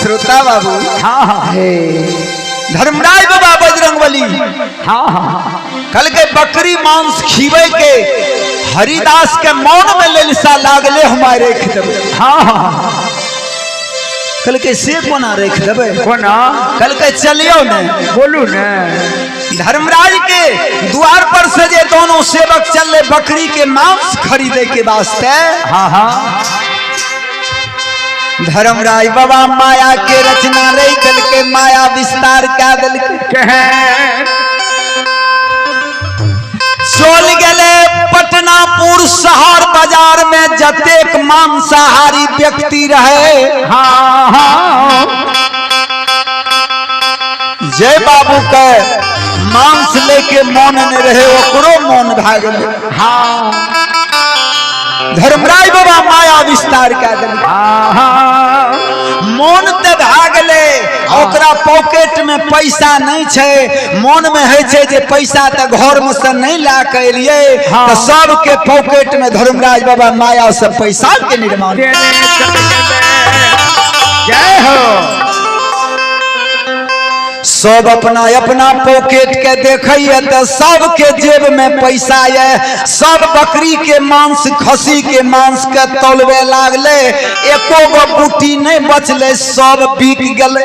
श्रोता बाबू। हाँ हाँ। हे धर्मराज बाबा बजरंगबली। हाँ हाँ। कल के बकरी मांस खीवे के हरिदास के मौन में ललसा लागले हमारे रेख देबै। हाँ हाँ। कल के से कोना रेख देबै? कोना? कल के चलियो ने। बोलू ने। धर्मराज के द्वार पर से जे दोनों सेवक चले बकरी के मांस खरीदे के वास्ते। हाँ हाँ। धर्मराज बाबा माया के रचना रही दल के माया विस्तार क्या दल के चल गए पटनापुर शहर बाजार में जतेक मांसाहारी व्यक्ति रहे। हाँ हाँ। जय बाबू के मांस लेके मन ने रहे ओकरो मन भाग गए। हाँ। धर्मराज बाबा माया विस्तार कर दिल। मन ते भागले ओकरा पॉकेट में पैसा नहीं छे, मन में है छे जे पैसा ते घर में से नहीं ला के एलिए। हाँ। तो सबके पॉकेट में धर्मराज बाबा माया से पैसा के निर्माण। जय हो। सब अपना अपना पॉकेट के देखिए तो सबके जेब में पैसा है। सब बकरी के मांस खसी के मांस के तौलबे लागले, एको गो बूटी नहीं बचले, सब बिक गले।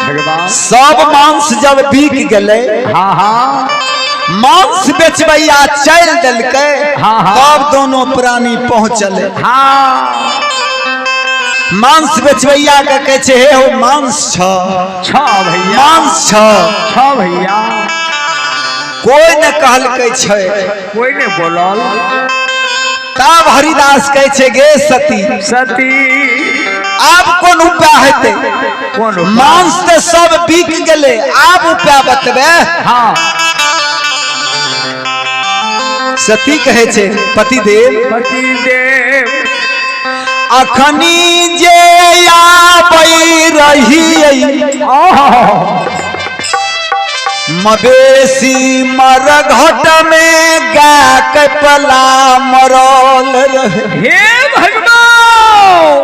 भगवान। सब मांस जब बिक गले। हाँ हाँ। मांस बेचबैया चल दिलकै। हाँ, हाँ। तब दोनों प्राणी पहुंचले। हाँ। मांस बेचबैया के कहै छै हे हो मांस छ। छ भैया। मांस छ। छ भैया। कोई न कहलकै छै। कोई ने बोलल। तब हरिदास कहै छै गे सती। सती। आब कोन उपाय हेतै? कोन उपाय? मांस तऽ सब बिक गेलै, आब उपाय बतबे। हाँ। सती कहै छै पतिदेव। पतिदेव। अखनी जे आबै रही मवेशी मरघट में गाय के पला मरल रहे। हे भगवान।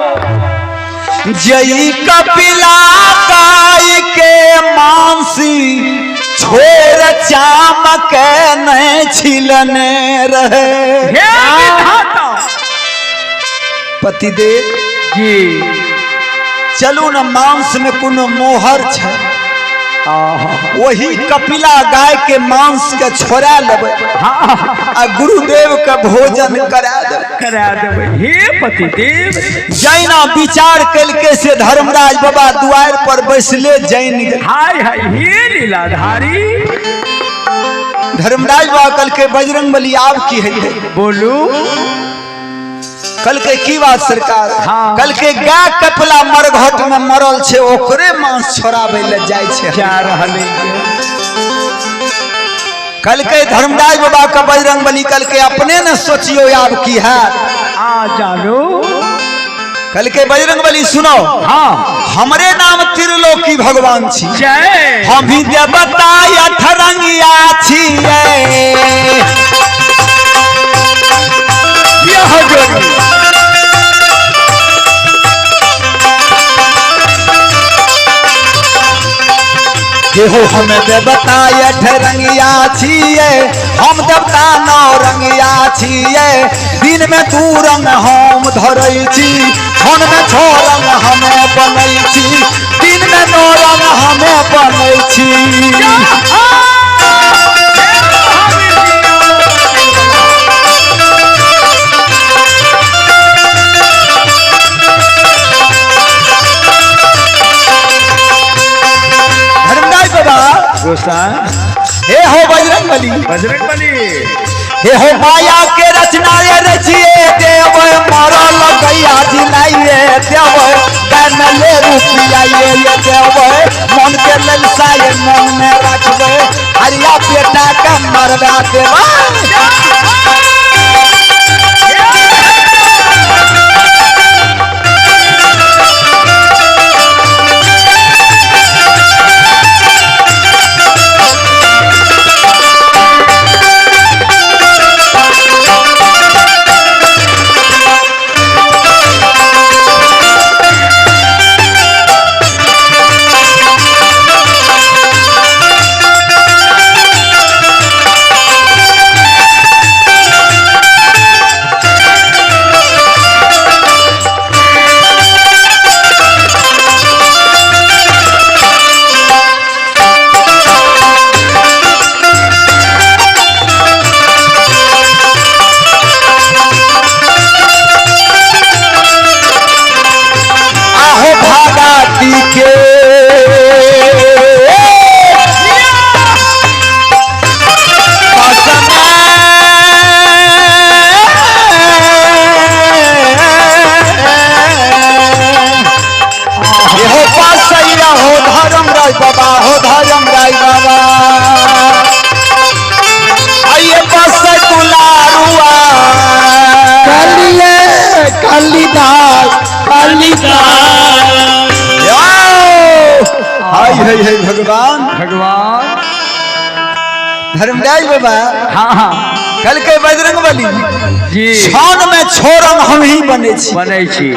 जई कपिला गाय के मांसी छोड़ चाम के नहीं छिलने रहे। हे विधाता। पतिदेव जी। चलू न मांस में कोनो मोहर छै, वही कपिला गाय के मांस के छोड़ा लेबै आ गुरुदेव के भोजन करा देबै। करा देबै। हे पतिदेव। जैना विचार कलके से धर्मराज बाबा दुआर पर बैसले जैन गेल। हाय हाय हे लीलाधारी। धर्मराज बाबा कलके बजरंगबली आब की हेतै? बोलू। कल के की बात सरकार? हाँ। कल के गाय कपिला मरघट में मरल छे ओकरे मांस छोड़ाबै ले जाय छे। जा रहल। कल के धर्मराज बाबा के बजरंगबली कल के अपने न सोचियो आब की है। आ जानो। कल के बजरंगबली सुनो। हाँ। हमरे नाम त्रिलोकी भगवान छी। जय। हम भी देवता अठरंगिया छियै। यह जोड़ी। केहो हम देवता अठरंगिया छियै, हम देवता नौ रंगिया छियै। दिन में दू रंग हम धरै छी, क्षण में छो रंग हमें बनै छी। दिन में नौ रंग हमें बनै छी। हे हो बजरंगबली। बजरंगबली। हे हो माया के रचना ये रचिए देव मरल गैया जिलाइए देव गाय में ले रुपया ये देव मन के ललसा ये मन में रखबे हरिया बेटा के मरवा देव। है हे भगवान। भगवान। धर्मराज बाबा। हाँ हाँ। कल के बजरंग बली जी। क्षण में छो रंग हम ही बने छी। बने छी।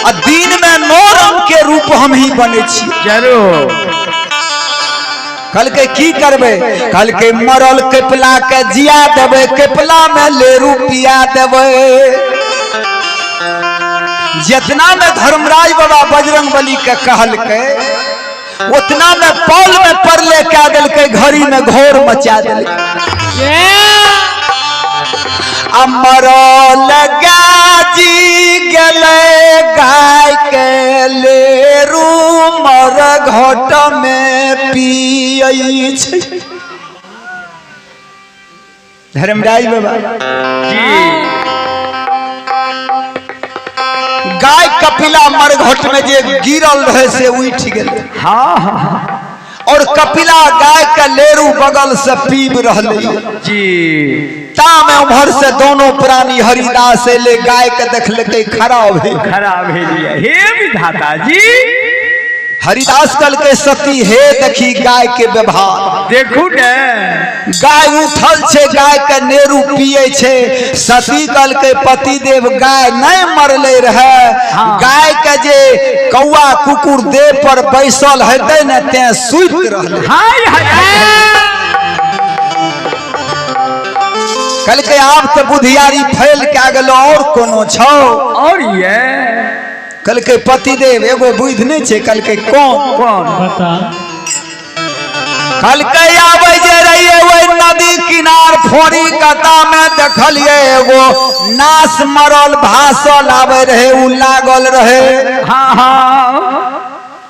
आ दिन में 9 रंग के रूप हम ही बने छी। जरूर। कल के की करबे? कल के मरल केपला के जिया देबे, केपला में लेरू पिया देबे। जितना में धर्मराज बाबा बजरंग बली के कहल के उतना में पल में परले क्या दिल घड़ी में घोर मचा दिल। अमरल गाजी गले गाय के लेरू मर घट में पियई छै। धर्मराज बाबा जी। गाय कपिला मरघट में जे गिरल रहे से उठ गेल। हाँ हाँ। और कपिला गाय के लेरू बगल से पीब रहले जी। ता में उम्हर से दोनों प्राणी हरिदास ले गाय के देखलकै खड़ा भेल। खड़ा भेलिए। हे विधाता जी। हरिदास कल के सती हे देखी गाय के व्यवहार। देखू ने गाय उठल छे, गाय के नेरू पिए छे। सती कल के पति देव गाय नहीं मरले रहे। हाँ। गाय के जे कौआ कुकुर देह पर बैसल हेतै ने ते सुति रहले। हाय हाय। कल के आब तो बुधियारी फैल के गेलो और कोनो छौ। और ये कल के पतिदेव एगो बुद्धि नहीं छे। कल के कौन कौन बता। कल के आबै जे रहिए ओहि नदी किनार फोड़ी कता में देखलिए एगो नाश मरल भासल आबै रहे, उ लागल रहे। हाँ हाँ।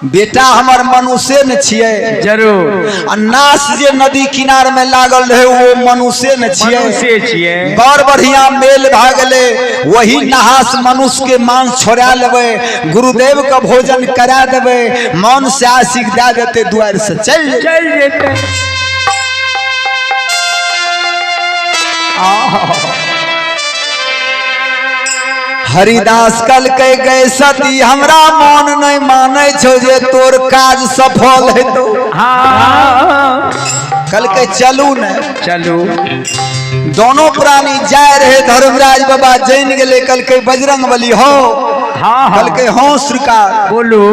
बेटा हमर मनुष्य न छियै। जरूर। आ नाश जे नदी किनार में लागल रहे वो मनुष्य न छियै। मनुष्य छियै। बड़ बढ़िया मेल भए गेलै। वही नहास मनुष्य के मांस छोड़ा लेबै, गुरुदेव के भोजन करा देबै, मन से आशीष दए देतै, दुआरि से चलि जेतै। चल जेतै। हरिदास कल के गए सती हमरा मन नहीं मानै छौ जे तोर काज सफल हेतौ। हाँ। कल के चलू ने। चलू। दोनों प्राणी जाय रहे। धर्मराज बाबा जैन गेले। कल के बजरंग बली हो। हाँ कल के हो सरकार। बोलू।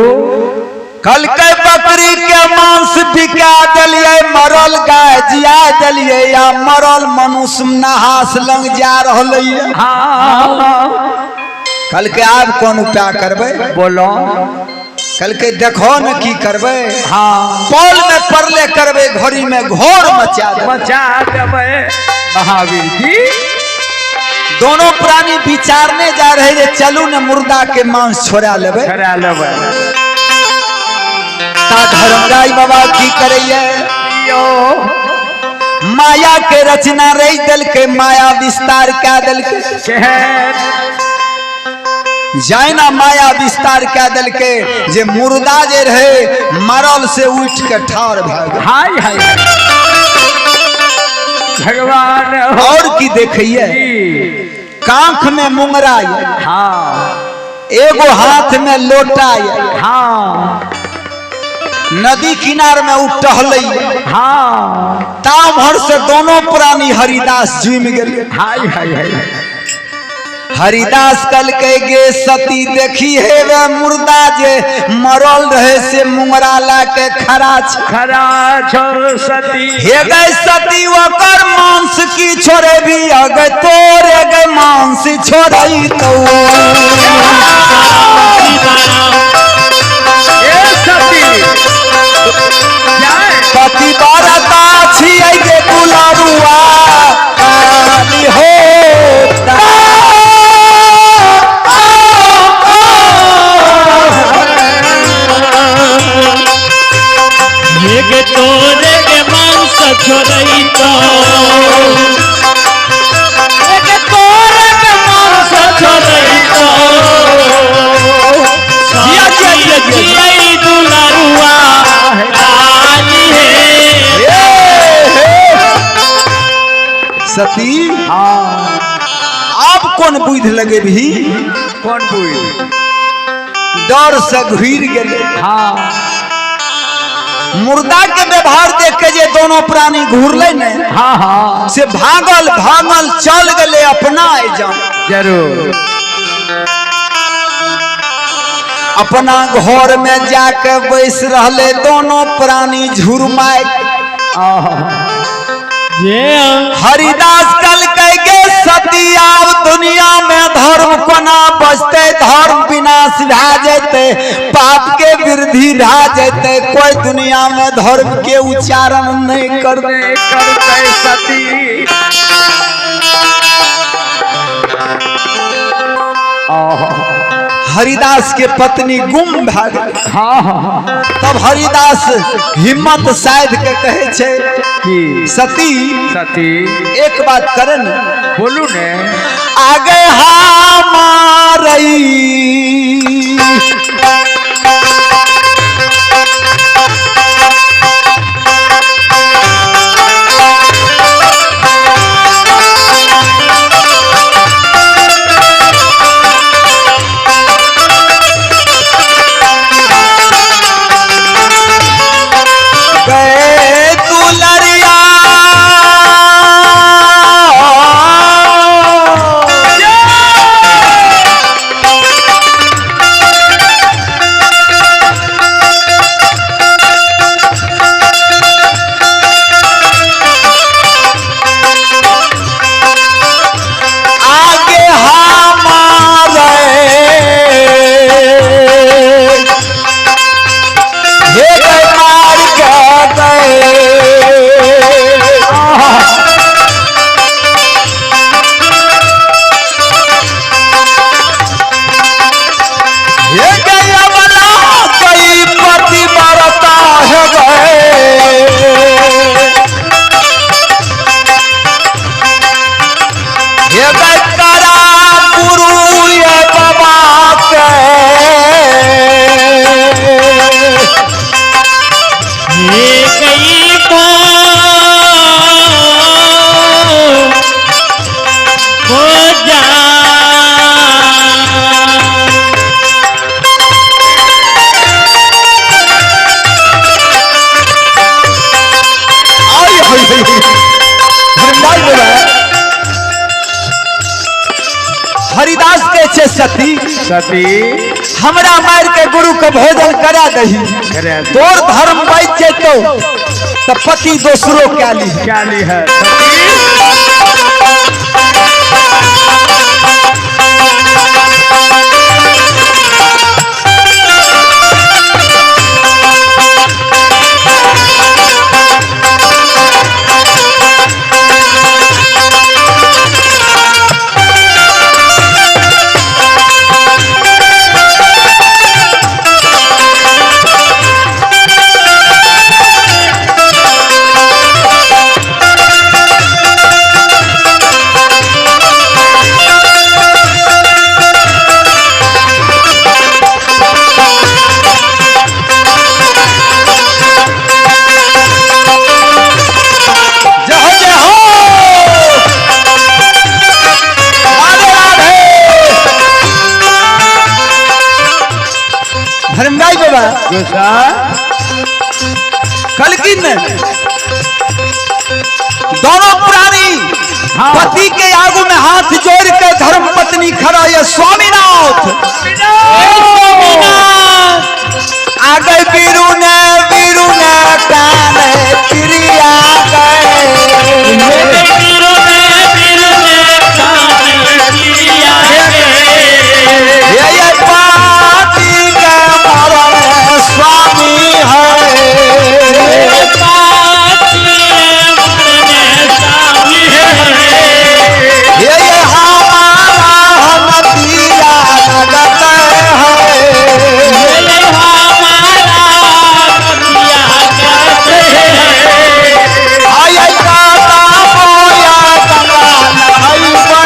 कल के बकरी के मांस बिका दिलिए, मरल गाय जिया दिलिए, या मरल मनुष्य नहास लंग जा रहलै। हाँ। कल के आब कोन उपाय करबै? बोलो। कल के देखो न की करबै। हाँ। पल में परले करबै, घड़ी में घोर मचा देबै। मचा देबै महावीर जी। दोनों प्राणी विचारने जा रहे जे चलू न मुर्दा के मांस छोड़ा लेबै। छोड़ा लेबै। ता धर्मराज बाबा की करैये? यो माया के रचना रही दिल के, माया विस्तार कै दिल के। जाइना माया विस्तार कै दिल के जे मुर्दा जे रहे मरल से उठ के ठाड़ भए गेल। हाय हाय। भगवान। और की देखिए? कांख में मुंगरा ये। हाँ। एगो हाथ में लोटा ये। हाँ। नदी किनार में उ टहलै। हाँ। तामहर से दोनों प्राणी हरिदास जुमि गेल। हाय हाय हाय। हरिदास कल के गे सती देखी हे वे मुर्दा जे मरल रहे से मुंगरा ला के खड़ा छ। खड़ा छो सती। हे गए सती ओकर मांस की छोड़े भी अगे तोरे गए मांस छोड़ई तो। ए सती। पति बरता छियै गे दुलारुआ काली हो। गे तोरे के मांस छोड़ई तो। गे तोरे के मांस छोड़ई तो। जिया जिया जिया जिया दुलारुआ काली है। सती। हाँ। आप कौन बुद्धि लगे भी? कौन बुद्धि? डर से घुर गेले। हाँ। मुर्दा के व्यवहार देख के जे दोनों प्राणी घूरले ने, हाँ हाँ, से भागल भागल चल गए अपना एजाम। जरूर। अपना घर में जाके बैस रहले दोनों प्राणी झुरमाए। हरिदास कल कह के सती आब दुनिया में धर्म कोना बचते, धर्म विनाश भए जेते, पाप के वृद्धि भए जेते, कोई दुनिया में धर्म के उच्चारण नहीं करते। करते सती। हरिदास के पत्नी गुम भए गेलै। हाँ हाँ। तब हरिदास हिम्मत साध के कहे छे की सती, सती एक बात करन, बोलू ने। आगे हमारई गए दुलरिया, आगे हमारे हे गए मार के गए। हे गया बला कई पति मरता है गए। हे गए करा गुरु ये बाबा के। आई हाय हाय हाय। धर्मलाल बोला हरिदास के छे सती, सती हमरा मार के गुरु के भोजन करा दही, करे तोर धर्म बच जेतो त पति दोसरो क्या ली। क्या ली है सती? जय जय हो, राधे राधे। धर्मराज बाबा गुस्सा कलकिन दोनों प्राणी हाँ। पति के आगू में हाथ जोड़ के धर्म पत्नी खड़ा है स्वामीनाथ। आगे बीरू ने कान प्रिया गए। ये पाती के मरण स्वामी है। ये हमारा हम दिया लगता है। आय काता बोया गंगा नहाई है।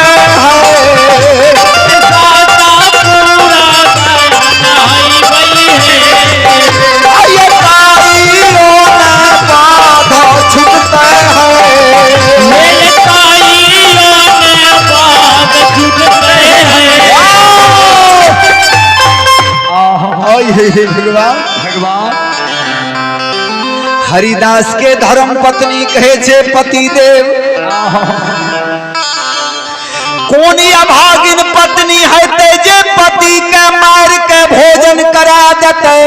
आय काइयो न बाधा छुटता है। आय हे हे भगवान भगवान। हरिदास के धर्म पत्नी कहे छे पति देव, कोन अभागिन पत्नी हेतै जे पति के मार के भोजन करा देतै?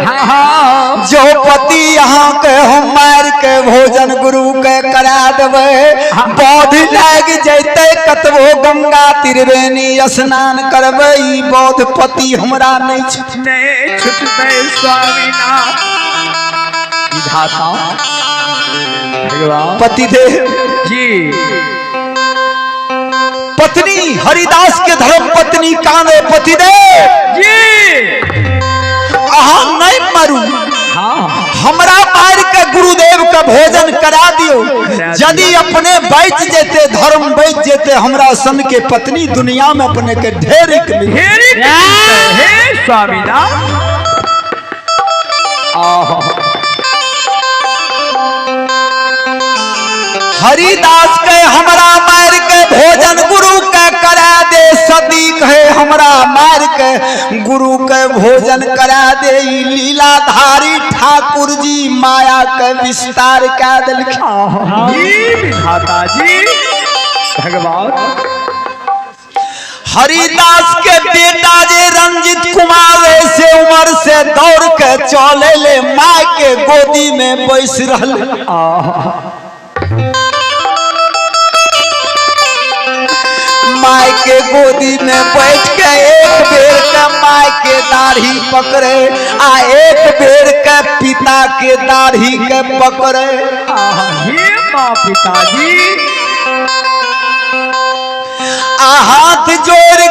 हाँ हाँ। जो पति यहाँ के हम मार के भोजन गुरु के करा देबै, बौद्ध लाग जैतै कतबो गंगा त्रिवेणी स्नान करबै, ई बौद्ध पति हमरा नहीं छुटतै। नहीं छुटतै स्वामीनाथ विधाता भगवान। पतिदेव जी। पत्नी हरिदास के धर्म पत्नी काने पतिदेव जी। अहाँ नहीं मरू, हाँ। हमरा मार के गुरुदेव के भोजन करा दियो। यदि अपने बच जेते धर्म बच जेते, हमरा सन के पत्नी दुनिया में अपने के ढेर मिल। ढेरी हे स्वामीनाथ। आहा। हरिदास के हमरा मार के भोजन गुरु के करा दे, सती कहे हमरा मार के गुरु के भोजन करा दे। ई लीलाधारी ठाकुर जी माया के विस्तार कह देलखिन। जी विधाता जी भगवान। हरिदास के बेटा जे रंजित कुमार से उम्र से दौड़ के चले ले, माँ के गोदी में बैस रहल। माय के गोदी में बैठ के एक बेर के माय के दाढ़ी पकड़े आ एक बेर के पिता के दाढ़ी के पकड़े। हे माँ पिताजी। आ हाथ जोड़